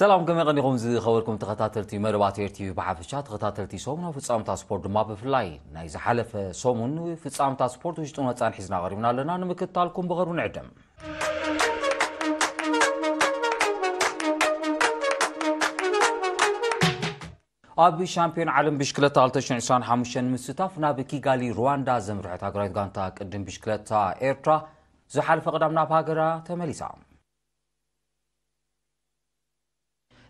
ሰላም፣ ከመይ ቀኒኹም ዝኸበርኩም ተኸታተልቲ መደባት ኤር ቲ ቪ ብሓፈሻ፣ ተኸታተልቲ ሰሙናዊ ፍጻመታት ስፖርት ድማ ብፍላይ? ናይ ዝሓለፈ ሰሙን ፍጻመታት ስፖርት ውሽጥን ወጻእን ሒዝና ቀሪብና ኣለና። ንምክትታልኩም ብቐርቡ ንዕደም። ኣብ ሻምፒዮን ዓለም ብሽክለታ ክልተ ሽሕን ዕስራን ሓሙሽተን ንምስታፍ ናብ ኪጋሊ ሩዋንዳ ዘምርሐት ሃገራዊት ጋንታ ቅድም ብሽክለታ ኤርትራ ዝሓለፈ ቀዳም ናብ ሃገራ ተመሊሳ።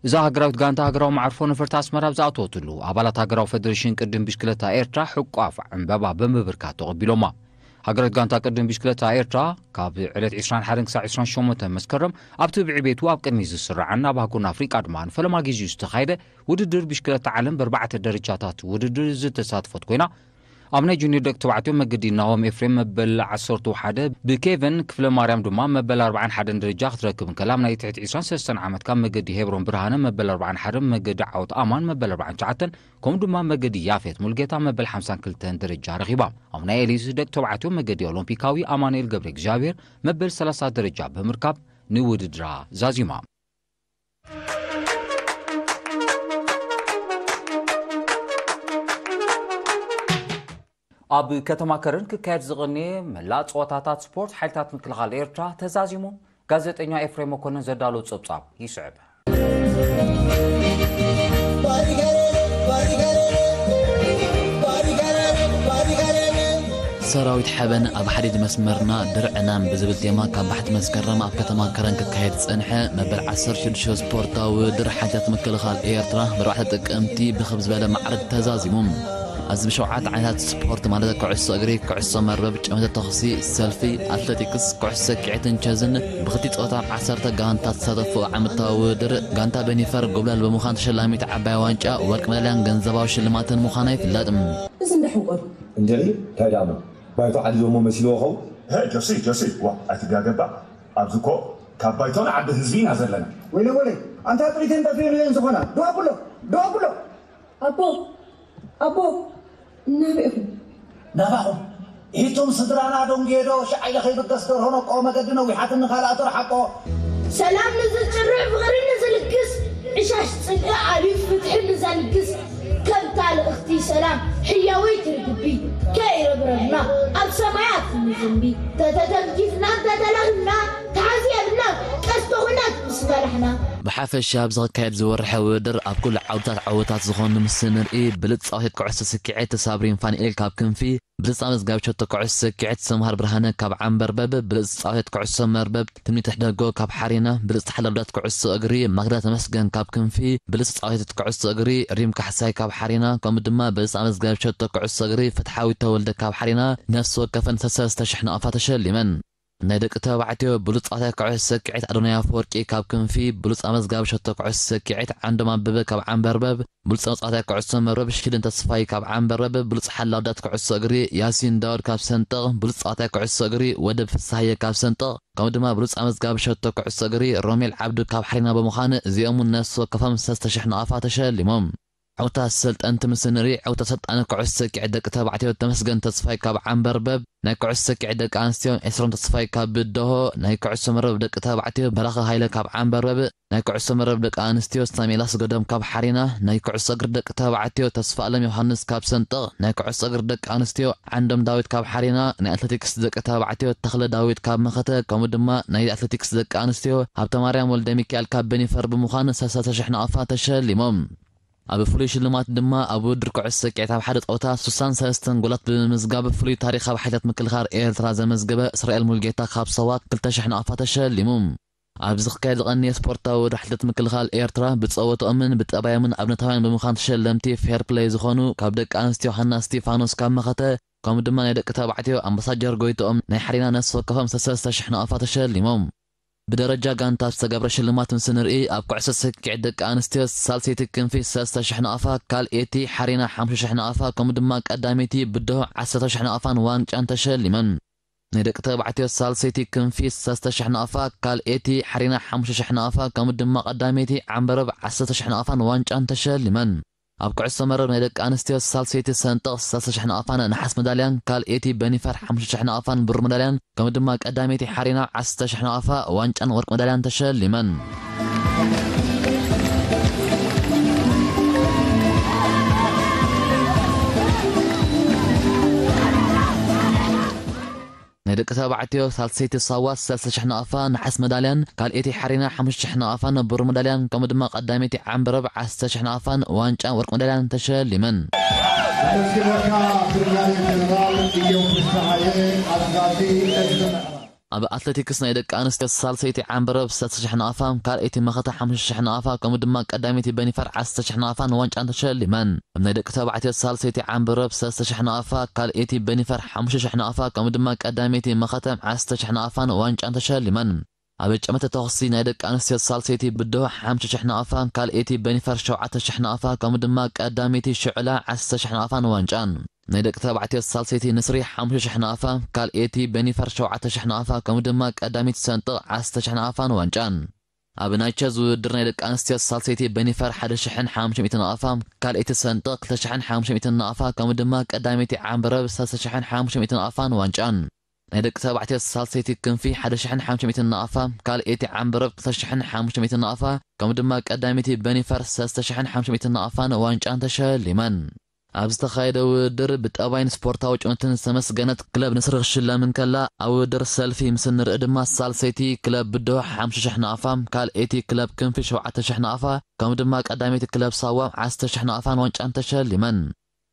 እዛ ሃገራዊት ጋንታ ሃገራዊ መዓርፎ ነፈርቲ ኣስመራ ኣብ ዝኣተወትሉ፣ ኣባላት ሃገራዊ ፈደሬሽን ቅድም ብሽክለታ ኤርትራ ሕቋፍ ዕምበባ ብምብርካት ተቐቢሎማ። ሃገራዊት ጋንታ ቅድም ብሽክለታ ኤርትራ ካብ ዕለት ዕስራን ሓደን ክሳብ ዕስራን ሸሞንተን መስከረም ኣብ ትብዒ ቤቱ ኣብ ቅድሚ ዝስራዕን ኣብ ኣህጉርና ኣፍሪቃ ድማ ንፈለማ ግዜኡ ዝተኻየደ ውድድር ብሽክለታ ዓለም ብኣርባዕተ ደረጃታት ውድድር ዝተሳትፈት ኮይና፣ ኣብ ናይ ጁኒየር ደቂ ተባዕትዮ መገዲ ናሆም ኤፍሬም መበል ዓሰርተ ሓደ፣ ብኬቨን ክፍለ ማርያም ድማ መበል ኣርባዓን ሓደን ደረጃ ክትረክብ እንከላ፣ ኣብ ናይ ትሕቲ ዕስራን ሰለስተን ዓመት ካብ መገዲ ሄብሮን ብርሃነ መበል ኣርባዓን ሓደን፣ መገዲ ዓወት ኣማን መበል ኣርባዓን ትሽዓተን፣ ከምኡ ድማ መገዲ ያፌት ሙልጌታ መበል ሓምሳን ክልተን ደረጃ ረኺባ። ኣብ ናይ ኤሊት ደቂ ተባዕትዮ መገዲ ኦሎምፒካዊ ኣማኑኤል ገብረ እግዚኣብሔር መበል ሰላሳ ደረጃ ብምርካብ ንውድድራ ዛዚማ። ኣብ ከተማ ከረን ክካየድ ዝቐነየ መላእ ጸወታታት ስፖርት ሓይልታት ምክልኻል ኤርትራ ተዛዚሙ። ጋዜጠኛ ኤፍሬም መኮንን ዘዳሎ ጸብጻብ ይስዕብ። ሰራዊት ሓበን ኣብ ሓዲድ መስመርና ድርዕናን ብዝብል ቴማ ካብ ባሕቲ መስከረም ኣብ ከተማ ከረን ክካየድ ዝጸንሐ መበል ዓሰርተ ሽዱሽተ ስፖርታዊ ውድድር ሓይልታት ምክልኻል ኤርትራ ብኣርባዕተ ጥቅምቲ ብኽብ ዝበለ ማዕርግ ተዛዚሙ። ኣብዚ ብሸውዓተ ዓይነታት ስፖርት ማለት ኩዕሶ እግሪ፣ ኩዕሶ መርበብ፣ ጨመተ ተኹሲ፣ ሰልፊ፣ ኣትሌቲክስ፣ ኩዕሶ ሰኪዔትን ቸዝን ብኽልቲኡ ጾታ ዓሰርተ ጋንታት ዝሳተፍኦ ዓመታዊ ውድድር ጋንታ በኒፈር ጎብለል ብምዃን ተሸላሚት ዓባይ ዋንጫ፣ ወርቂ መዳልያን ገንዘባዊ ሽልማትን ምዃና ይፍለጥ። እዚ እንዳ ሕንቆል። እንድዒ፣ እንታይ ደኣ እሞ ባይቶ ዓዲሎሞ መሲልዎ ኸው? ሄ፣ ጆሲ፣ ጆሲ፣ ዋ፣ ኣይትጋገባ። ኣብዚ እኮ ካብ ባይቶ ንዓቢ ህዝቢ ኢና ዘለና። ወይለ፣ ወይለ፣ ኣንታ ጥሪተን ጠፊኡን እየን ዝኾና። ደው ኣብሎ፣ ደው ኣብሎ። ኣቦ፣ ኣቦ፣ ናበይ ኢኹም? ናባኹም። ኢቱም ስድራና ዶንጌዶ፣ ሻዕ ኢለ ከይብገስ ደርሆ ነቆ፣ መገዲ ነዊሓትኒ ካልኣቶ ርሓቆ። ሰላም ንዝጭርዕ፣ ፍቕሪ ንዝልግስ፣ ዕሻሽ ጽልኢ ኣልዩ ፍትሒ ንዘንግስ፣ ከምታ ልእኽቲ ሰላም ሕያወይቲ ርግቢ፣ ከይረብረብና ኣብ ሰማያት ንዝንቢ፣ ተተተንኪፍና እንተተላኺምና፣ ተሓዚብና ቀስተ ኹናት ምስ መላሕና። ብሓፈሻ ኣብዚ ክካየድ ዝወርሐ ውድድር ኣብ ኩሉ ዓውድታት ዕዉታት ዝኾኑ ምስ ንርኢ፣ ብሉጽ ጻውቲት ኩዕሶ ስኪዔት ሳብሪን ፋንኤል ካብ ክንፊ፣ ብሉጽ ኣመዝጋቢ ሸቶ ኩዕሶ ስኪዔት ሰምሃር ብርሃነ ካብ ዓንበርበብ፣ ብሉጽ ጻውቲት ኩዕሶ መርበብ ትምኒት ሕደጎ ካብ ሓሪና፣ ብሉጽ ተሓላልዳት ኩዕሶ እግሪ ማግዳ ተመስገን ካብ ክንፊ፣ ብሉጽ ጻውቲት ኩዕሶ እግሪ ሪም ካሕሳይ ካብ ሓሪና፣ ከምኡ ድማ ብሉጽ ኣመዝጋቢ ሸቶ ኩዕሶ እግሪ ፍትሓዊት ተወልደ ካብ ሓሪና፣ ነፍሲ ወከፈን ሰለስተ ሽሕ ናቕፋ ተሸሊመን። ናይ ደቂ ተባዕትዮ ብሉጽ ጻውታይ ኩዕሶ ሰኪዔት ኣዶናይ ኣፈወርቂ ካብ ክንፊ፣ ብሉጽ ኣመዝጋቢ ሸቶ ኩዕሶ ሰኪዔት ዓንዶም ኣበበ ካብ ዓንበርበብ፣ ብሉጽ ጻውታይ ኩዕሶ መርበብ ሽልን ተስፋይ ካብ ዓንበርበብ፣ ብሉጽ ሓላውዳት ኩዕሶ እግሪ ያሲን ዳውድ ካብ ሰንጠቕ፣ ብሉጽ ጻውታይ ኩዕሶ እግሪ ወደብ ፍስሃየ ካብ ሰንጠቕ፣ ከምኡ ድማ ብሉጽ ኣመዝጋቢ ሸቶ ኩዕሶ እግሪ ሮሜል ዓብዱ ካብ ሓሪና ብምዃን፣ እዚኦም እውን ነፍሲ ወከፎም ሰለስተ ሽሕ ናቕፋ ተሸሊሞም። ዕውታት ሰልጠንቲ ምስ ንርኢ፣ ዕውታት ሰልጣኒ ኩዕሶ ሰኪዔት ደቂ ተባዕትዮ ተመስገን ተስፋይ ካብ ዓንበርበብ፣ ናይ ኩዕሶ ሰኪዔት ደቂ ኣንስትዮ ኤስሮም ተስፋይ ካብ ብደሆ፣ ናይ ኩዕሶ መርበብ ደቂ ተባዕትዮ በራኺ ሃይለ ካብ ዓንበርበብ፣ ናይ ኩዕሶ መርበብ ደቂ ኣንስትዮ ሳሜላ ስገዶም ካብ ሓሪና፣ ናይ ኩዕሶ እግሪ ደቂ ተባዕትዮ ተስፋ ኣለም ዮሃንስ ካብ ሰንጠቕ፣ ናይ ኩዕሶ እግሪ ደቂ ኣንስትዮ ዓንዶም ዳዊት ካብ ሓሪና፣ ናይ ኣትሌቲክስ ደቂ ተባዕትዮ ተኽለ ዳዊት ካብ መኸተ፣ ከምኡ ድማ ናይ ኣትሌቲክስ ደቂ ኣንስትዮ ሃብተማርያም ወልደ ሚካኤል ካብ በኒፈር ብምዃን ሰለስተ ሽሕ ናቕፋ ተሸሊሞም። ኣብ ፍሉይ ሽልማት ድማ ኣብ ውድድር ኩዕሶ ሰኪዔት ኣብ ሓደ ጸወታ ሱሳን ሰለስተን ጎላት ብምምዝጋብ ፍሉይ ታሪኽ ኣብ ሓይልታት ምክልኻል ኤርትራ ዘመዝገበ እስራኤል ሙልጌታ ካብ ሳዋ ክልተ ሽሕ ናቕፋ ተሸሊሙ። ኣብዚ ክካየድ ዝቐነየ ስፖርታዊ ውድድር ሓይልታት ምክልኻል ኤርትራ ብጸወትኦምን ብጠባዮምን ኣብነታውያን ብምዃን ተሸለምቲ ፌር ፕለይ ዝኾኑ ካብ ደቂ ኣንስትዮ ሃና እስቲፋኖስ ካብ መኸተ ከምኡ ድማ ናይ ደቂ ተባዕትዮ ኣምባሳጀር ጎይትኦም ናይ ሓሪና ነፍሲ ወከፎም ሰለስተ ሽሕ ናቕፋ ተሸሊሞም። ብደረጃ ጋንታ ዝተገብረ ሽልማት ምስ ንርኢ፣ ኣብ ኩዕሶ ሰኪዔት ደቂ ኣንስትዮ ሳልሰይቲ ክንፊ ሰለስተ ሽሕ ናቕፋ፣ ካልኤይቲ ሓሪና ሓሙሽተ ሽሕ ናቕፋ፣ ከምኡ ድማ ቀዳመይቲ ብድሆ ዓሰርተ ሽሕ ናቕፋን ዋንጫን ተሸሊመን። ናይ ደቂ ተባዕትዮ ሳልሰይቲ ክንፊ ሰለስተ ሽሕ ናቕፋ፣ ካልኤይቲ ሓሪና ሓሙሽተ ሽሕ ናቕፋ፣ ከምኡ ድማ ቀዳመይቲ ዓንበረብ ዓሰርተ ሽሕ ናቕፋን ዋንጫን ተሸሊመን። ኣብ ኩዕሶ መረብ ናይ ደቂ ኣንስትዮ ሳልሰይቲ ሰንጠቕ ሰለስተ ሽሕ ናቕፋን ነሓስ መዳልያን፣ ካልኤይቲ በኒፈር ሓሙሽተ ሽሕ ናቕፋን ብሩር መዳልያን፣ ከምኡ ድማ ቀዳመይቲ ሓሪና ዓሰርተ ሽሕ ናቕፋ ዋንጫን ወርቂ መዳልያን ተሸሊመን። ናይ ደቂ ተባዕትዮ ሳልሰይቲ ሳዋ ሰለስተ ሽሕ ናቕፋ ነሓስ መዳልያን ካልኣይቲ ሓሪና ሓሙሽተ ሽሕ ናቕፋን ብሩር መዳልያን ከምኡ ድማ ቀዳመይቲ ዓንበረብ ዓሰርተ ሽሕ ናቕፋን ዋንጫን ወርቂ መዳልያን ተሸሊመን። ኣመስግነካ ብርጋዴር ጀነራል እዮም ፍስሓየ ኣዛዚ ዕዝመ ምዕራብ። ኣብ ኣትሌቲክስ ናይ ደቂ ኣንስትዮ ሳልሰይቲ ዓንበረብ ሰለስተ ሽሕ ናቕፋ ካልኣይቲ መኸተ ሓሙሽተ ሽሕ ናቕፋ ከምኡ ድማ ቀዳመይቲ በኒፈር ዓሰርተ ሽሕ ናቕፋን ዋንጫን ተሸሊመን። ኣብ ናይ ደቂ ተባዕትዮ ሳልሰይቲ ዓንበረብ ሰለስተ ሽሕ ናቕፋ ካልኣይቲ በኒፈር ሓሙሽተ ሽሕ ናቕፋ ከምኡ ድማ ቀዳመይቲ መኸተ ዓሰርተ ሽሕ ናቕፋን ዋንጫን ተሸሊመን። ኣብ ጨመተ ተኹሲ ናይ ደቂ ኣንስትዮ ሳልሰይቲ ብድሆ ሓሙሽተ ሽሕ ናቕፋ ካልኣይቲ በኒፈር ሸውዓተ ሽሕ ናቕፋ ከምኡ ድማ ቀዳመይቲ ሽዕላ ዓሰርተ ሽሕ ናቕፋን ዋንጫን። ናይ ደቂ ተባዕትዮ ሳልሰይቲ ንስሪ ሓሙሽተ ሽሕ ናቕፋ ካልኣይቲ በኒፈር ሸውዓተ ሽሕ ናቕፋ ከምኡ ድማ ቀዳመይቲ ሰንጥቕ ዓሰርተ ሽሕ ናቕፋን ዋንጫን። ኣብ ናይ ቸዝ ውድድር ናይ ደቂ ኣንስትዮ ሳልሰይቲ በኒፈር ሓደ ሽሕን ሓሙሽተ ሚእትን ናቕፋ ካልኣይቲ ሰንጥቕ ክልተ ሽሕን ሓሙሽተ ሚእትን ናቕፋ ከምኡ ድማ ቀዳመይቲ ዓንበረብ ሰለስተ ሽሕን ሓሙሽተ ሚእትን ናቕፋን ዋንጫን። ናይ ደቂ ተባዕትዮ ሳልሰይቲ ክንፊ ሓደ ሽሕን ሓሙሽተ ሚእትን ናቕፋ ካልኣይቲ ዓንበረብ ክልተ ሽሕን ሓሙሽተ ሚእትን ናቕፋ ከምኡ ድማ ቀዳመይቲ በኒፈር ሰለስተ ሽሕን ሓሙሽተ ሚእትን ናቕፋን ዋንጫን ተሸሊመን። ኣብ ዝተኻየደ ውድድር ብጠባይን ስፖርታዊ ጭኑትን ዝተመስገነት ክለብ ንስሪ ክሽለም እንከላ፣ ኣብ ውድድር ሰልፊ ምስ እንርኢ ድማ ሳልሰይቲ ክለብ ብድሆ ሓሙሽተ ሽሕ ናቕፋ ካልኣይቲ ክለብ ክንፊ ሸውዓተ ሽሕ ናቕፋ ከምኡ ድማ ቀዳመይቲ ክለብ ሳዋ ዓሰርተ ሽሕ ናቕፋን ዋንጫን ተሸሊመን።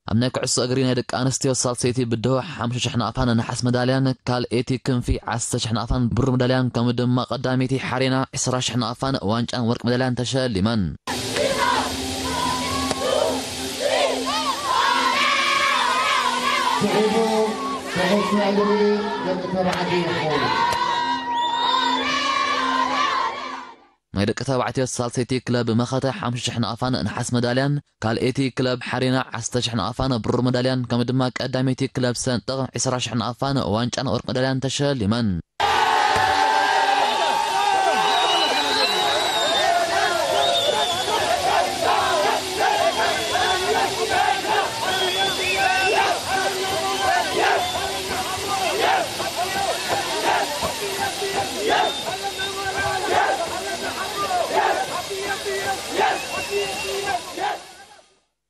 ኣብ ናይ ኩዕሶ እግሪ ናይ ደቂ ኣንስትዮ ሳልሰይቲ ብድሆ ሓሙሽተ ሽሕ ናቕፋን ነሓስ መዳልያን ካልኣይቲ ክንፊ ዓሰርተ ሽሕ ናቕፋን ብሩር መዳልያን ከምኡ ድማ ቀዳመይቲ ሓሬና ዕስራ ሽሕ ናቕፋን ዋንጫን ወርቂ መዳልያን ተሸሊመን። ስዒቡ ኩዕሶ እግሪ ደቂ ተባዕትዮ ይኸውን። ናይ ደቂ ተባዕትዮ ሳልሰይቲ ክለብ መኸተ ሓሙሽተ ሽሕ ናቕፋን ነሓስ መዳልያን፣ ካልኣይቲ ክለብ ሓሬና ዓሰርተ ሽሕ ናቕፋን ብሩር መዳልያን፣ ከም ድማ ቀዳመይቲ ክለብ ሰንጥቕ ዕስራ ሽሕ ናቕፋን ዋንጫን ወርቂ መዳልያን ተሸሊመን።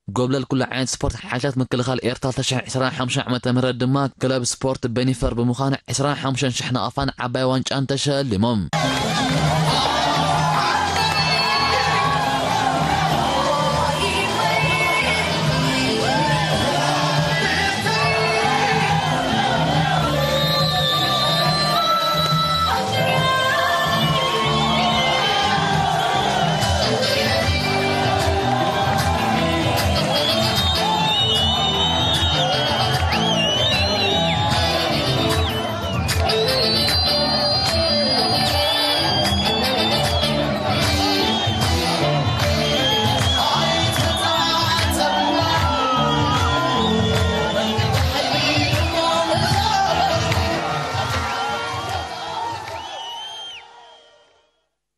ጎብለል ኩሉ ዓይነት ስፖርት ሓይልታት ምክልኻል ኤርትራ ክልተ ሽሕን ዕስራን ሓሙሽተን ዓመተ ምህረት ድማ ክለብ ስፖርት በኒፈር ብምዃን ዕስራን ሓሙሽተን ሽሕ ናቕፋን ዓባይ ዋንጫን ተሸሊሞም።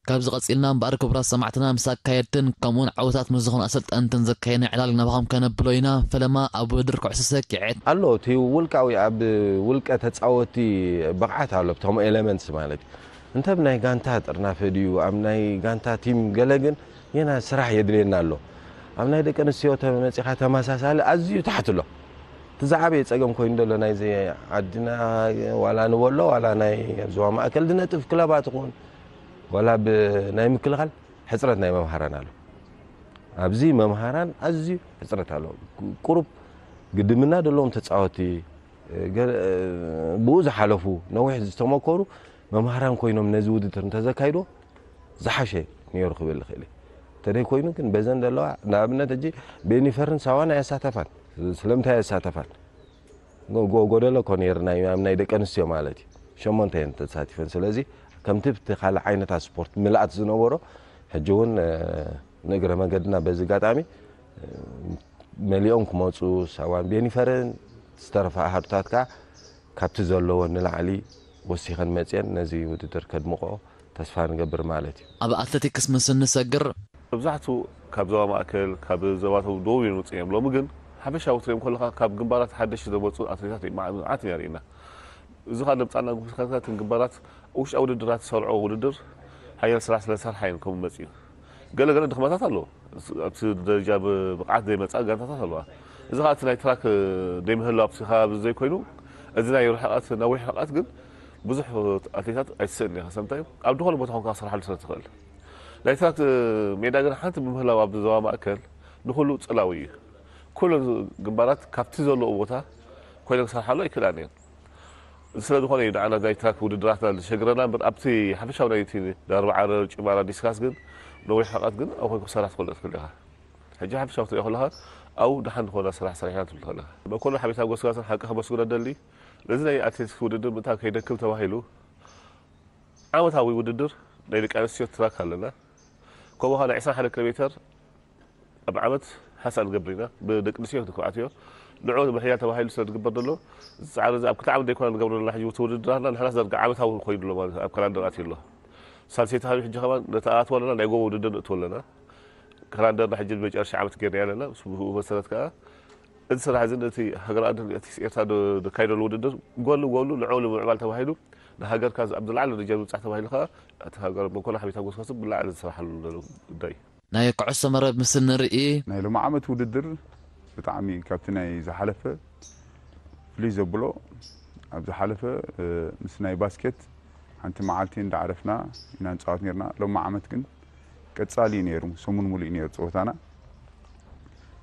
ካብዚ ቀጺልና እምበኣር ክቡራት ሰማዕትና ምስ ኣካየድትን ከምኡውን ዓወታት ምስ ዝኾኑ ኣሰልጠንትን ዘካየድና ዕላል ናባኹም ከነብሎ ኢና። ፈለማ ኣብ ውድድር ኩዕሶ ሰኪዔት ኣሎ። እቲ ውልቃዊ ኣብ ውልቀ ተጻወቲ ብቕዓት ኣሎ፣ እቶም ኤለመንትስ ማለት እዩ። እንተ ኣብ ናይ ጋንታ ጥርናፈ ድዩ፣ ኣብ ናይ ጋንታ ቲም ገለ ግን የና ስራሕ የድልየና ኣሎ። ኣብ ናይ ደቂ ኣንስትዮ ተመጺኻ ተመሳሳሊ ኣዝዩ ታሕቲ ኣሎ። እቲ ዝዓበየ ጸገም ኮይኑ ዘሎ ናይዚ ዓድና ዋላ ንበሎ ዋላ ናይ ዞባ ማእከል ዝነጥፍ ክለባት ይኹን ዋላ ብ-፣ ናይ ምክልኻል ሕጽረት ናይ መምሃራን ኣሎ። ኣብዚ መምሃራን ኣዝዩ ሕጽረት ኣሎ። ቁሩብ ግድምና ዘለዎም ተጻወቲ፣ ገለ፣ ብኡ ዝሓለፉ ነዊሕ ዝተመኮሩ መምሃራን ኮይኖም ነዚ ውድድር እንተዘካይዶ ዝሓሸ ነይሩ ክብል ይኽእል እየ። እንተደይ ኮይኑ ግን በዘን ዘለዋ ንኣብነት ሕጂ ቤኒፈርን ሳዋን ኣየሳተፋን። ስለምንታይ ኣየሳተፋን? ጎ-፣ ጎ-፣ ጎደሎ እኮ ነይሩ ናይ፣ ኣብ ናይ ደቂ ኣንስትዮ ማለት እዩ። ሸሞንተ እየን ተሳቲፈን። ስለዚ ከምቲ እቲ ካልእ ዓይነታት ስፖርት ምልኣት ዝነበሮ ሕጂ እውን፣ እ፣ ንእግረ መንገድና በዚ ኣጋጣሚ፣ እ፣ መሊኦም ክመፁ ሳዋን ቤኒፈርን ዝተረፈ ኣሃዱታት ከዓ ካብቲ ዘለዎ ንላዕሊ ወሲኸን መፅየን ነዚ ውድድር ከድምቆ ተስፋ ንገብር ማለት እዩ። ኣብ ኣትሌቲክስ ምስ እንሰግር መብዛሕትኡ ካብ ዞባ ማእከል፣ ካብ ዞባታት ደቡብ እዮም ዝመጽኡ እዮም። ሎሚ ግን ሓፈሻዊ ክትሪኦም ከለኻ ካብ ግንባራት ሓደሽቲ ዝመጹ ኣትሌታት እዩ፣ መዓ-፣ መዓት ኢና ርኢና። እዚ ኸኣ ለምጻና ጉስካታት ግንባራት ውሽጣዊ ውድድራት ዝሰርዖ ውድድር ሓያል ስራሕ ስለ ዝሰርሓ እየን ከምኡ መጺኡ። ገለ ገለ ድኽመታት ኣለዎ። ኣብቲ ደረጃ ብ-፣ ብቕዓት ዘይመጻ ጋንታታት ኣለዋ። እዚ ኸኣ እቲ ናይ ትራክ ዘይምህላው ኣብቲ ከባቢ ዘይኮይኑ እዚ ናይ ርሕቐት፣ ነዊሕ ርሕቐት ግን ብዙሕ ኣትሌታት ኣይትስእን ኢኻ። ሰምታይ ኣብ ዝኾነ ቦታ ኮንካ ክሰርሓሉ ስለ ትኽእል። ናይ ትራክ ሜዳ ግን ሓንቲ ብምህላው ኣብ ዞባ ማእከል ንኹሉ ጽላዊ እዩ። ኩለን ግንባራት ካብቲ ዘለዎ ቦታ ኮይነን ክሰርሓሉ ኣይክእላን እየን። እዚ ስለ ዝኾነ እዩ ንዓና ናይ ትራክ ውድድራትና ዝሸግረና እምበር ኣብቲ ሓፈሻዊ ናይ እቲ ዳርባ ዓረር፣ ጭማራ፣ ዲስካስ ግን ነዊሕ ርሕቐት ግን ኣብ ኮይንካ ክሰርሕ ትኽእል ትኽእል ኢኻ። ሕጂ ሓፈሻዊ ክትሪኦ ከለኻ ኣብኡ ደሓን ዝኾነ ስራሕ ሰሪሕና ትብል ትኽእል ኢኻ። መኮንን ሓቢታ ጎስጋስን ሓቂ ከመስግኖ ደሊ ነዚ ናይ ኣትሌቲክስ ውድድር ምእንታን ከይደክም ተባሂሉ ዓመታዊ ውድድር ናይ ደቂ ኣንስትዮ ትራክ ኣለና። ከምኡ ኸኣ ናይ ዕስራን ሓደን ኪሎ ሜተር ኣብ ዓመት ሓንሳእ ንገብር ኢና። ብደቂ ኣንስትዮ ክንክብኣት እዮ። ንዑ ንምሕያል ተባሂሉ ስለ ዝግበር ዘሎ፣ እዚ ጻዕሪ እዚ ኣብ ክልተ ዓመት ዘይኮነ ንገብሮ ዘለና ሕጂ እቲ ውድድራትና ንሕናስ ዳርጋ ዓመታዊ ኮይኑ ኣሎ ማለት እዩ። ኣብ ካላንደር ኣትዩ ኣሎ። ሳልሰይቲ ሓቢር ሕጂ ከማን ነቲ ኣትዋ ኣለና ናይ ጎቦ ውድድር ንእትዎ ኣለና። ካላንደርና ሕጂ መጨረሻ ዓመት ጌርና ኣለና። ብኡ መሰረት ከኣ እዚ ስራሕ እዚ ነቲ ሃገራዊ ኣድን ኣትሌቲክስ ኤርትራ ዶ-፣ ደካይዶ ዘሎ ውድድር ጎኒ ጎኑ ንዕኡ ንምዕባል ተባሂሉ ንሃገርካ ኣብ ዝለዓለ ደረጃ ንምብጻሕ ተባሂሉ ከኣ እቲ ሃገር መኮና ሓቢታ ጎስጓስን ብላዕሊ ዝስርሓሉ ዘሎ ጉዳይ እዩ። ናይ ኩዕሶ መረብ ምስ እንርኢ ናይ ሎሚ ዓመት ውድድር ብጣዕሚ ካብቲ ናይ ዝሓለፈ ፍልይ ዘብሎ፣ ኣብ ዝሓለፈ፣ እ፣ ምስ ናይ ባስኬት ሓንቲ መዓልቲ እንዳዕረፍና ኢና ንጻወት ነርና። ሎሚ ዓመት ግን ቀጻሊ እዩ ነይሩ፣ ሰሙን ሙሉእ እዩ ነይሩ ጸወታና።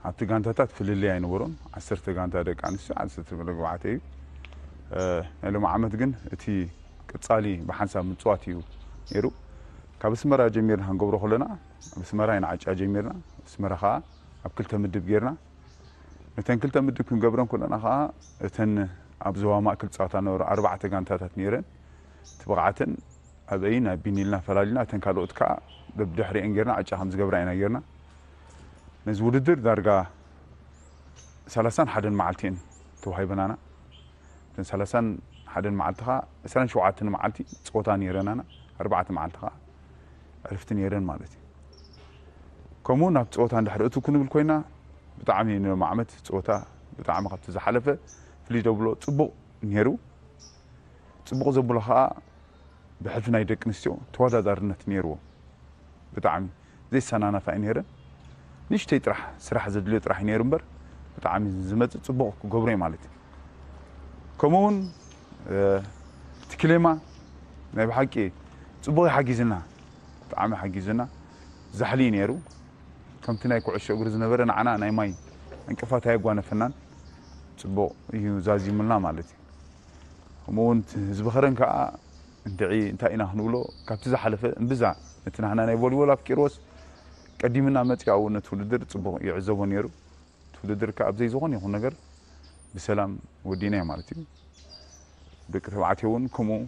ኣብቲ ጋንታታት ፍልልይ ኣይነበሮን። ዓሰርተ ጋንታ ደቂ ኣንስትዮ፣ ዓሰርተ ደቂ ተባዕትዮ እዩ። እ፣ ናይ ሎሚ ዓመት ግን እቲ ቀጻሊ ብሓንሳብ ምጽዋት እዩ ነይሩ። ካብ ኣስመራ ጀሚርና ክንገብሮ ከለና፣ ኣብ ኣስመራ ኢና ዕጫ ጀሚርና። ኣስመራ ኸኣ ኣብ ክልተ ምድብ ጌርና። ነተን ክልተ ምድብ ክንገብረን ከለና ኸኣ፣ እተን ኣብ ዞባ ማእከል ጸወታ ነበሩ ኣርባዕተ ጋንታታት ነይረን። እቲ ብቕዓተን ኣበይን ኣቢን ኢልና ፈላሊና፣ እተን ካልኦት ከኣ በብድሕሪአን ጌርና ዕጫ ከም ዝገብራ ኢና ጌርና። ነዚ ውድድር ዳርጋ ሰላሳን ሓደን መዓልቲ እየን ተዋሂበናና። እተን ሰላሳን ሓደን መዓልቲ ኸኣ ዕስራን ሸውዓተን መዓልቲ ጸወታ ነይረናና፣ ኣርባዕተ መዓልቲ ኸኣ ዕርፍቲ ነይረን ማለት እዩ። ከምኡ ናብ ጸወታ እንድሕር እቱ ክንብል ኮይና፣ ብጣዕሚ ንሎሚ ዓመት ጸወታ ብጣዕሚ ካብቲ ዝሓለፈ ፍልይ ዘብሎ ጽቡቕ ነይሩ። ጽቡቕ ዘብሎ ኸኣ ብሕልፊ ናይ ደቂ ኣንስትዮ ተወዳዳርነት ነይርዎ። ብጣዕሚ ዘይሰናነፋ እዩ ነይረን። ንእሽተይ ጥራሕ ስራሕ ዘድልዮ ጥራሕ እዩ ነይሩ እምበር፣ ብጣዕሚ ዝመጽእ ጽቡቕ ክገብሮ እዩ ማለት እዩ። ከምኡ እውን፣ እ፣ እቲ ክሌማ ናይ ብሓቂ ጽቡቕ እዩ ሓጊዝና፣ ብጣዕሚ ሓጊዝና። ዛሕሊ እዩ ነይሩ። ከምቲ ናይ ኩዕሾ እግሪ ዝነበረ ንዓና ናይ ማይ ዕንቅፋት ኣየጓነፈናን። ጽቡቕ እዩ ዛዚሙልና ማለት እዩ። ከምኡ እውን እቲ ህዝቢ ከረን ከኣ እንድዒ እንታይ ኢና ክንብሎ፣ ካብቲ ዝሓለፈ እምብዛ ነቲ ናህና ናይ ቮሊቦል ኣፍቂርዎስ ቀዲምና መጺኡ እውን ነቲ ውድድር ጽቡቕ ይዕዘቦ ነይሩ። እቲ ውድድር ከኣ ኣብ ዘይዝኾነ ይኹን ነገር ብሰላም ወዲእናዮ ማለት እዩ። ደቂ ተባዕትዮ እውን ከምኡ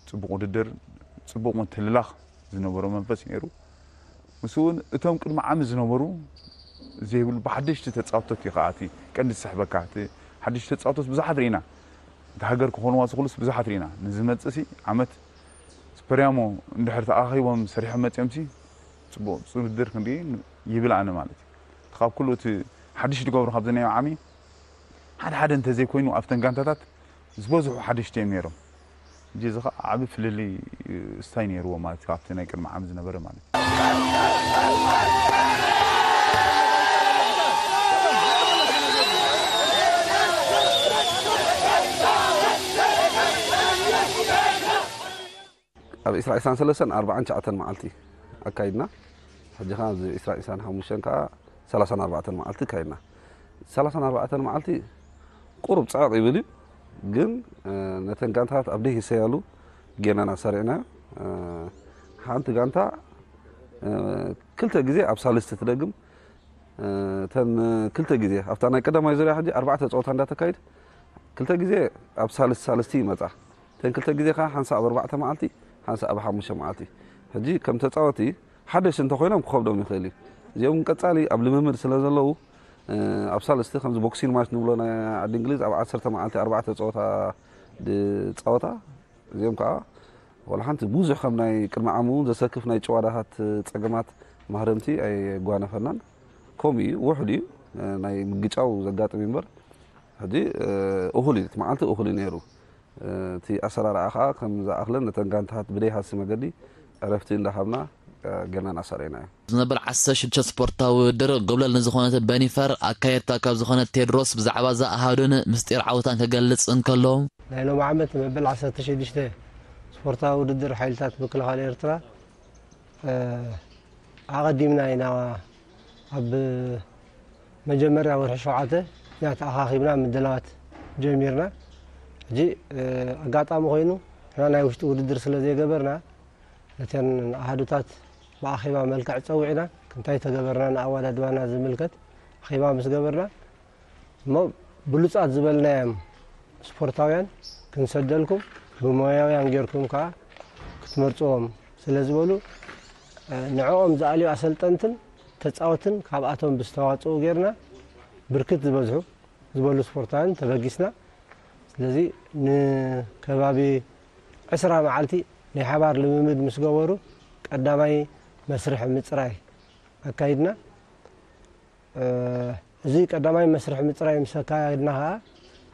ጽቡቕ ውድድር፣ ጽቡቕ ምትልላኽ ዝነበሮ መንፈስ እዩ ነይሩ። ምስኡ እውን እቶም ቅድሚ ዓሚ ዝነበሩ ዘይብሉ ብሓደሽቲ ተጻወቶት እዩ ከኣ እቲ ቀንዲ ዝስሕበካ። እቲ ሓደሽቲ ተጻወቶት ብዙሓት ርኢና። እቲ ሃገር ክኾንዋ ዝኽእሉስ ብዙሓት ርኢና። ንዝመጽእሲ ዓመት ስፐርያሞ እንድሕር ተኣኻኺቦም ሰሪሖም መጺኦምሲ ጽቡቕ ውድድር ክንርኢ ይብል ኣነ ማለት እዩ። እቲ ካብ ኩሉ እቲ ሓድሽ ዝገብሮ ካብ ዝነበረ ዓሚ ሓደ ሓደ እንተዘይኮይኑ ኣብተን ጋንታታት ዝበዝሑ ሓደሽቲ እዮም ነይሮም። ሕጂ እዚ ኸዓ ዓቢ ፍልልይ ስታይ ነይርዎ ማለት እዩ፣ ካብቲ ናይ ቅድሚ ዓሚ ዝነበረ ማለት እዩ። ኣብ ዕስራ ዕስራን ሰለስተን ኣርባዓን ትሽዓተን መዓልቲ ኣካይድና። ሕጂ ኸዓ ኣብዚ ዕስራ ዕስራን ሓሙሽተን ከኣ ሰላሳን ኣርባዕተን መዓልቲ ኣካይድና። ሰላሳን ኣርባዕተን መዓልቲ ቁሩብ ጽዕቕ ይብል እዩ፣ ግን፣ እ፣ ነተን ጋንታታት ኣብ ደይህሰያሉ ጌናና ሰሪዕናዮ። እ፣ ሓንቲ ጋንታ፣ እ፣ ክልተ ግዜ ኣብ ሳልስቲ ትደግም፣ እ፣ እተን ክልተ ግዜ ኣብታ ናይ ቀዳማይ ዙርያ ሕጂ ኣርባዕተ ጸወታ እንዳተካይድ ክልተ ግዜ ኣብ ሳልስቲ ሳልስቲ ይመጻ። እተን ክልተ ግዜ ከኣ ሓንሳእ ኣብ ኣርባዕተ መዓልቲ፣ ሓንሳእ ኣብ ሓሙሽተ መዓልቲ። ሕጂ ከም ተጻወቲ ሓደሽቲ እንተኾይኖም ክኸብዶም ይኽእል እዩ። እዚኦም ቀጻሊ ኣብ ልምምድ ስለ ዘለዉ፣ እ፣ ኣብ ሳልስቲ ከምዚ ቦክሲንግ ማች ንብሎ ናይ ዓዲ እንግሊዝ ኣብ ዓሰርተ መዓልቲ ኣርባዕተ ጸወታ ድጻወታ። እዚኦም ከኣ ዋላ ሓንቲ ብዙሕ ከም ናይ ቅድሚ ዓሚ እውን ዘሰክፍ ናይ ጭዋዳታት ጸገማት ማህረምቲ ኣየጓነፈናን። ከምኡ እዩ፣ ውሑድ እዩ፣ እ፣ ናይ ምግጫው ዘጋጥም እዩ እምበር፣ ሕጂ፣ እ፣ እኹል እዩ፣ እቲ መዓልቲ እኹል እዩ ነይሩ። እ፣ እቲ ኣሰራርዓ ከኣ ከም ዝኣኽለን ነተን ጋንታታት ብደይሃሲ መገዲ ዕረፍቲ እንዳሃብና፣ ገና እናሰረይና እዩ። ዝነበር ዓሰርተ ሽዱሽተ ስፖርታዊ ውድድር ጎብለል ንዝኾነት በኒፈር ኣካየድታ ካብ ዝኾነ ቴድሮስ ብዛዕባ እዛ ኣሃዱን ምስጢር ዓወታን ክገልጽ እንከሎ፣ ናይ ሎም ዓመት መበል ዓሰርተ ሽዱሽተ ስፖርታዊ ውድድር ሓይልታት ምክልኻል ኤርትራ ኣቐዲምና ኢና ኣብ መጀመርያ ወርሒ ሸውዓተ ኢና ተኣኻኺብና ምድላዋት ጀሚርና። ሕጂ ኣጋጣሚ ኮይኑ ንሕና ናይ ውሽጢ ውድድር ስለ ዘይገበርና ነተን ኣሃዱታት ብኣኼባ መልክዕ ጸዊዕና እንታይ ተገበርና ንኣወዳድባና ዝምልከት ኣኼባ ምስ ገበርና እሞ ብሉጻት ዝበልናዮም ስፖርታውያን ክንሰደልኩም ብሞያውያን ጌርኩም ከኣ ክትመርጽዎም ስለ ዝበሉ ንዕኦም ዝኣልዩ ኣሰልጠንትን ተጻወትን ካብኣቶም ብዝተዋጽኡ ጌርና ብርክት ዝበዝሑ ዝበሉ ስፖርታውያን ተበጊስና። ስለዚ ንከባቢ ዕስራ መዓልቲ ናይ ሓባር ልምምድ ምስ ገበሩ ቀዳማይ መስርሕ ምጽራይ ኣካይድና። እዚ ቀዳማይ መስርሕ ምጽራይ ምስ ኣካየድና ከኣ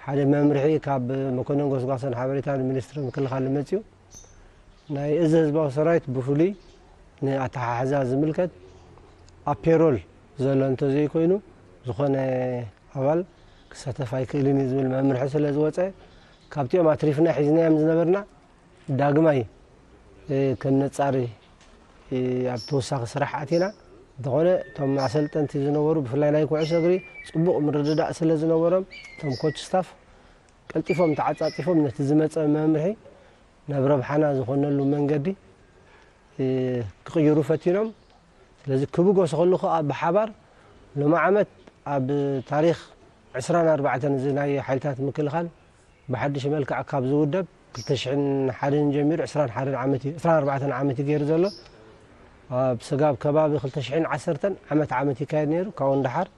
ሓደ መምርሒ ካብ መኮንን ጎስጓስን ሓበሬታን ሚኒስትሪ ምክልኻል መጽዩ ናይ እዚ ህዝባዊ ሰራዊት ብፍሉይ ንኣተሓሕዛ ዝምልከት ኣብ ፔሮል ዘሎ እንተዘይኮይኑ ዝኾነ ኣባል ክሳተፍ ኣይክእልን እዩ ዝብል መምርሒ ስለ ዝወፀ ካብቲኦም ኣትሪፍና ሒዝናዮም ዝነበርና ዳግማይ ከም ነጻሪ ኣብ ተወሳኺ ስራሕ ኣቲና። እንተኾነ እቶም ኣሰልጠንቲ ዝነበሩ ብፍላይ ናይ ኩዕሶ እግሪ ጽቡቕ ምርድዳእ ስለ ዝነበሮም እቶም ኮች ስታፍ ቀልጢፎም ተዓጻጺፎም ነቲ ዝመጸ መምርሒ ናብ ረብሓና ዝኾነሉ መንገዲ ክቕይሩ ፈቲኖም። ስለዚ ክብገሱ ከለኹ ኣብ ብሓባር ሎሚ ዓመት ኣብ ታሪኽ ዕስራን ኣርባዕተን እዚ ናይ ሓይልታት ምክልኻል ብሓድሽ መልክዕ ካብ ዝውደብ ክልተ ሽሕን ሓደን ጀሚሩ ዕስራን ሓደን ዓመት እዩ፣ ዕስራን ኣርባዕተን ዓመት እዩ ገይሩ ዘሎ። ኣብ ስጋብ ከባቢ ክልተ ሽሕን ዓሰርተን ዓመት ዓመት ይካየድ ነይሩ። ካብኡ ንደሓር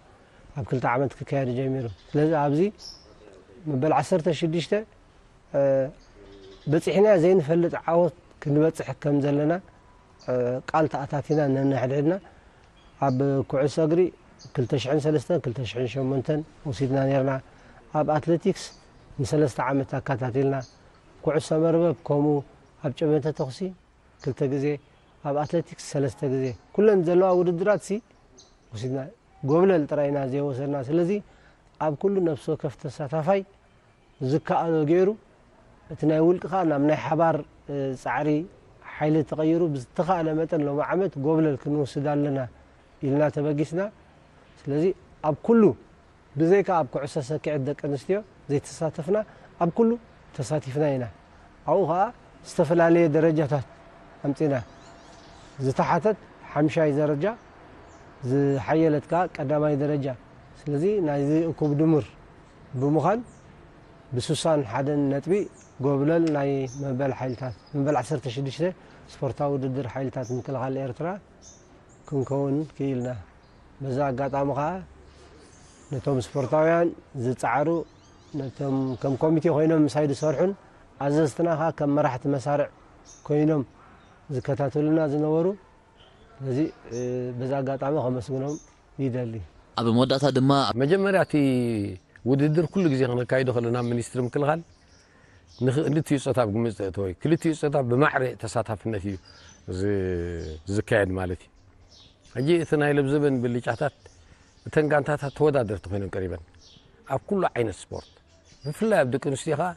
ኣብ ክልተ ዓመት ክካየድ ጀሚሩ። ስለዚ ኣብዚ መበል ዓሰርተ ሽዱሽተ በጺሕና ዘይንፈልጥ ዓወት ክንበጽሕ ከም ዘለና ቃል ተኣታቲና ነንሕድሕድና ኣብ ኩዕሶ እግሪ ክልተ ሽሕን ሰለስተን ክልተ ሽሕን ሸሞንተን ወሲድና ነርና። ኣብ ኣትሌቲክስ ንሰለስተ ዓመት ኣካታቲልና። ኩዕሶ መርበብ ከምኡ ኣብ ጨበንተ ተኹሲ ክልተ ግዜ፣ ኣብ ኣትሌቲክስ ሰለስተ ግዜ። ኩለን ዘለዋ ውድድራት ሲ ወሲድና። ጎብለል ጥራይ ኢና ዘይወሰድና። ስለዚ ኣብ ኩሉ ነፍሲ ወከፍ ተሳታፋይ ዝከኣሎ ገይሩ እቲ ናይ ውልቂ ከኣ ናብ ናይ ሓባር ጻዕሪ ሓይሊ ተቐይሩ ብዝተኻእለ መጠን ሎሚ ዓመት ጎብለል ክንወስድ ኣለና ኢልና ተበጊስና። ስለዚ ኣብ ኩሉ ብዘይካ ኣብ ኩዕሶ ሰኪዐት ደቂ ኣንስትዮ ዘይተሳተፍና ኣብ ኩሉ ተሳቲፍና ኢና። ኣብኡ ከኣ ዝተፈላለየ ደረጃታት ኣምጺና። ዝተሓተት ሓምሻይ ደረጃ ዝሓየለት ከኣ ቀዳማይ ደረጃ። ስለዚ ናይዚ እኩብ ድምር ብምዃን ብስሳን ሓደን ነጥቢ ጎብለል ናይ መበል ሓይልታት መበል ዓሰርተ ሽዱሽተ ስፖርታዊ ውድድር ሓይልታት ምክልኻል ኤርትራ ክንከውን ክኢልና። በዚ ኣጋጣሚ ከኣ ነቶም ስፖርታውያን ዝጸዓሩ ነቶም ከም ኮሚቴ ኮይኖም ምሳይ ዝሰርሑን ኣዘዝትና ከኣ ከም መራሕቲ መሳርዕ ኮይኖም ዝከታተሉና ዝነበሩ ነዚ በዚ ኣጋጣሚ ከመስግኖም ይደሊ። ኣብ መወዳእታ ድማ መጀመርያ እቲ ውድድር ኩሉ ግዜ ክነካይዶ ከለና ሚኒስትሪ ምክልኻል ንክልቲኡ ፆታ ኣብ ግምት ዘእተወ እዩ። ክልቲኡ ፆታ ብማዕረ ተሳታፍነት እዩ ዝካየድ ማለት እዩ። ሕጂ እቲ ናይ ለብዘበን ብልጫታት እተን ጋንታታት ተወዳደርቲ ኮይነን ቀሪበን ኣብ ኩሉ ዓይነት ስፖርት ብፍላይ ኣብ ደቂ ኣንስትዮ ከዓ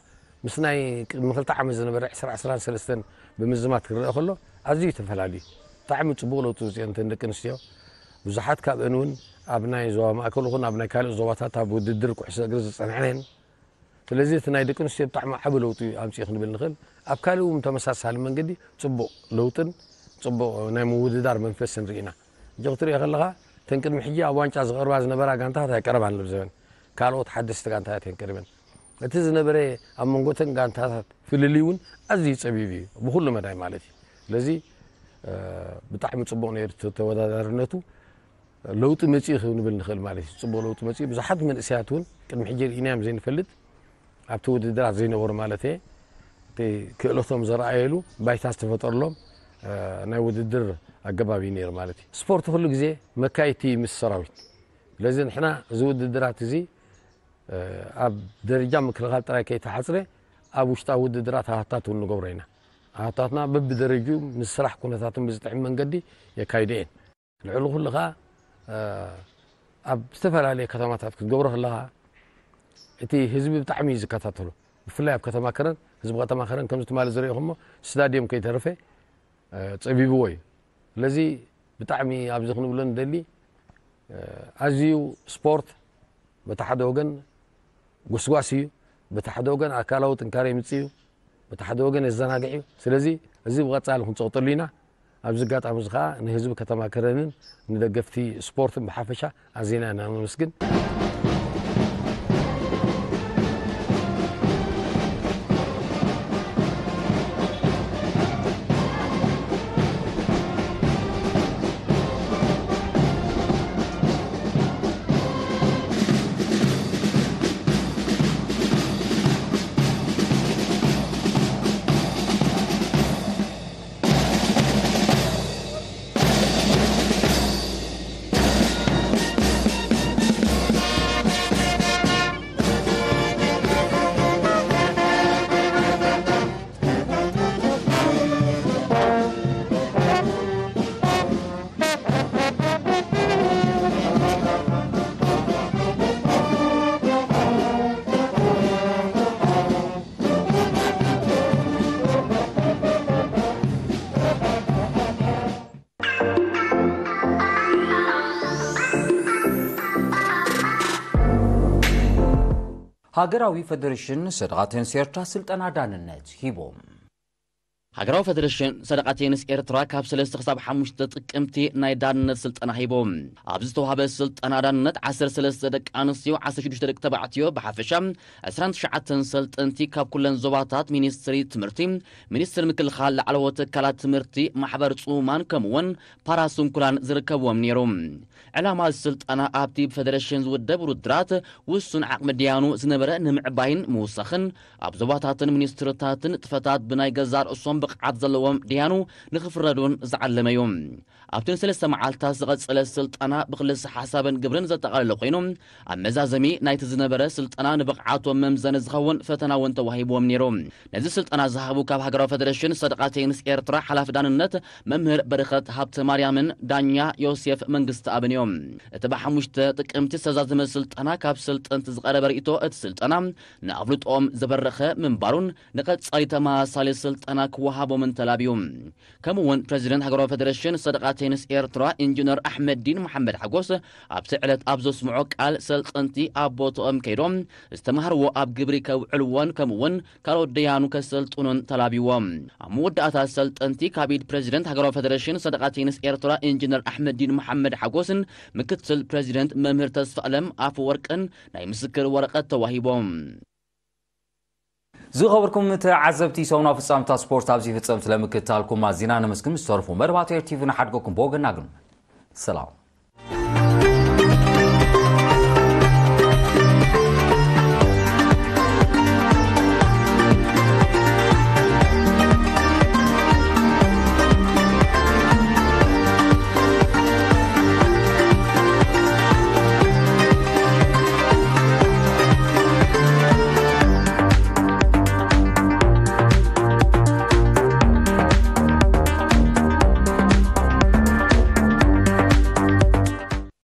ምስ ናይ ቅድሚ ክልተ ዓመት ዝነበረ ዕስራ ዕስራን ሰለስተን ብምዝማት ክረአ ከሎ ኣዝዩ ተፈላለዩ። ብጣዕሚ ፅቡቕ ለውጢ ውፅኦ እንተን ደቂ ኣንስትዮ ብዙሓት ካብአን እውን ኣብ ናይ ዞባ ማእከል ይኹን ኣብ ናይ ካልእ ዞባታት ኣብ ውድድር ኩዕሶ እግሪ ዝፀንሐን እየን። ስለዚ እቲ ናይ ደቂ ኣንስትዮ ብጣዕሚ ዓቢ ለውጢ ኣምፅኡ ክንብል ንኽእል። ኣብ ካልእ እውን ተመሳሳሊ መንገዲ ፅቡቕ ለውጥን ፅቡቕ ናይ ምውድዳር መንፈስን ርኢና። ሕጂ ክትሪኦ ከለኻ እተን ቅድሚ ሕጂ ኣብ ዋንጫ ዝቐርባ ዝነበራ ጋንታታት ኣይቀረባን ለብዘበን ካልኦት ሓደስቲ ጋንታታት እየን ቀሪበን። እቲ ዝነበረ ኣብ መንጎተን ጋንታታት ፍልልይ እውን ኣዝዩ ጸቢብ እዩ ብኹሉ መዳይ ማለት እዩ። ስለዚ ብጣዕሚ ጽቡቕ ነይሩ ተወዳዳርነቱ። ለውጢ መጺኡ ክንብል ንኽእል ማለት እዩ። ጽቡቕ ለውጢ መጺኡ። ብዙሓት መንእሰያት እውን ቅድሚ ሕጂ ርኢናዮም ዘይንፈልጥ ኣብቲ ውድድራት ዘይነበሩ ማለት እየ እቲ ክእለቶም ዘረኣየሉ ባይታ ዝተፈጠረሎም ናይ ውድድር ኣገባብ እዩ ነይሩ ማለት እዩ። ስፖርት ኩሉ ግዜ መካየድቲ ምስ ሰራዊት። ስለዚ ንሕና እዚ ውድድራት እዚ ኣብ ደረጃ ምክልኻል ጥራይ ከይተሓጽረ ኣብ ውሽጣዊ ውድድራት ሃህታት እውን ንገብሮ ኢና። ኣታትና በብደረጅኡ ምስ ስራሕ ኩነታትን ብዝጥዕም መንገዲ የካይደ እየን። ልዕሊ ኩሉ ኸዓ ኣብ ዝተፈላለየ ከተማታት ክትገብሮ ከለኻ እቲ ህዝቢ ብጣዕሚ እዩ ዝከታተሎ። ብፍላይ ኣብ ከተማ ከረን፣ ህዝቢ ከተማ ከረን ከምዚ ትማሊ ዝረእኹሞ ስታድየም ከይተረፈ ጸቢብዎ እዩ። ስለዚ ብጣዕሚ ኣብዚ ክንብሎ ንደሊ ኣዝዩ ስፖርት በቲ ሓደ ወገን ጎስጓስ እዩ፣ በቲ ሓደ ወገን ኣካላዊ ጥንካሬ የምጽእ እዩ፣ በቲ ሓደ ወገን የዘናግዕ እዩ። ስለዚ እዚ ብቐጻሊ ክንጸቕጠሉ ኢና። ኣብዚ ኣጋጣሚ እዚ ኸዓ ንህዝቢ ከተማ ከረንን ንደገፍቲ ስፖርትን ብሓፈሻ ኣዚና ኢና ነመስግን። ሃገራዊ ፈደሬሽን ሰደቓ ቴንስ ኤርትራ ስልጠና ዳንነት ሂቦም። ሃገራዊ ፈደሬሽን ሰደቓ ቴንስ ኤርትራ ካብ ሰለስተ ክሳብ ሓሙሽተ ጥቅምቲ ናይ ዳንነት ስልጠና ሂቦም። ኣብ ዝተዋህበ ስልጠና ዳንነት ዓሰርተ ሰለስተ ደቂ ኣንስትዮ፣ ዓሰርተ ሽዱሽተ ደቂ ተባዕትዮ ብሓፈሻ ዕስራን ትሽዓተን ሰልጠንቲ ካብ ኩለን ዞባታት ሚኒስትሪ ትምህርቲ፣ ሚኒስትሪ ምክልኻል፣ ላዕለዎት ትካላት ትምህርቲ፣ ማሕበር ጽሙማን ከምኡውን ፓራስንኩላን ዝርከብዎም ነይሩ። ዕላማ እዚ ስልጠና ኣብቲ ብፈደረሽን ዝውደብ ውድድራት ውሱን ዓቕሚ ድያኑ ዝነበረ ንምዕባይን ምውሳኽን ኣብ ዞባታትን ሚኒስትርታትን ንጥፈታት ብናይ ገዛእ ርእሶም ብቕዓት ዘለዎም ድያኑ ንኽፍረዱን ዝዓለመ እዩ። ኣብቲ ንሰለስተ መዓልታት ዝቐጸለ ስልጠና ብክልሰ ሓሳብን ግብርን ዘጠቓለለ ኮይኑ ኣብ መዛዘሚ ናይቲ ዝነበረ ስልጠና ንብቕዓቶም መምዘኒ ዝኸውን ፈተና እውን ተዋሂብዎም ነይሩ። ነዚ ስልጠና ዝሃቡ ካብ ሃገራዊ ፈደረሽን ሰደቓ ቴኒስ ኤርትራ ሓላፊ ዳንነት መምህር በረኸት ሃብተ ማርያምን ዳኛ ዮሴፍ መንግስተኣብን እዮም። እቲ ብሓሙሽተ ጥቅምቲ ዝተዛዘመ ስልጠና ካብ ሰልጠንቲ ዝቐረበ ርእይቶ እቲ ስልጠና ንኣፍልጦኦም ዘበረኸ ምንባሩን ንቐጻሊ ተመሳሳሊ ስልጠና ክወሃቦምን ተላብዩ። ከምኡ እውን ፕረዚደንት ሃገራዊ ፈደረሽን ሰደቓ ቴኒስ ኤርትራ ኢንጂነር ኣሕመዲን መሓመድ ሓጎስ ኣብቲ ዕለት ኣብ ዘስምዖ ቃል ሰልጠንቲ ኣብ ቦትኦም ከይዶም ዝተማህርዎ ኣብ ግብሪ ከውዕልዎን ከምኡ እውን ካልኦት ደያኑ ከሰልጥኑን ተላብይዎም። ኣብ መወዳእታ ሰልጠንቲ ካብ ኢድ ፕረዚደንት ሃገራዊ ፈደረሽን ሰደቓ ቴኒስ ኤርትራ ኢንጂነር ኣሕመዲን መሓመድ ሓጎስን ምክትል ፕረዚደንት መምህር ተስፋኣለም ኣፈወርቅን ናይ ምስክር ወረቐት ተዋሂቦም። ዝኸበርኩም ተዓዘብቲ ሰሙናዊ ፍጻመታት ስፖርት ኣብዚ ይፍጸም። ስለምክትታልኩም ኣዚና ነመስግን። ምስ ተረፉ መርባት ኤር ቲቪ ንሓድገኩም ብወገንና ግን ሰላም።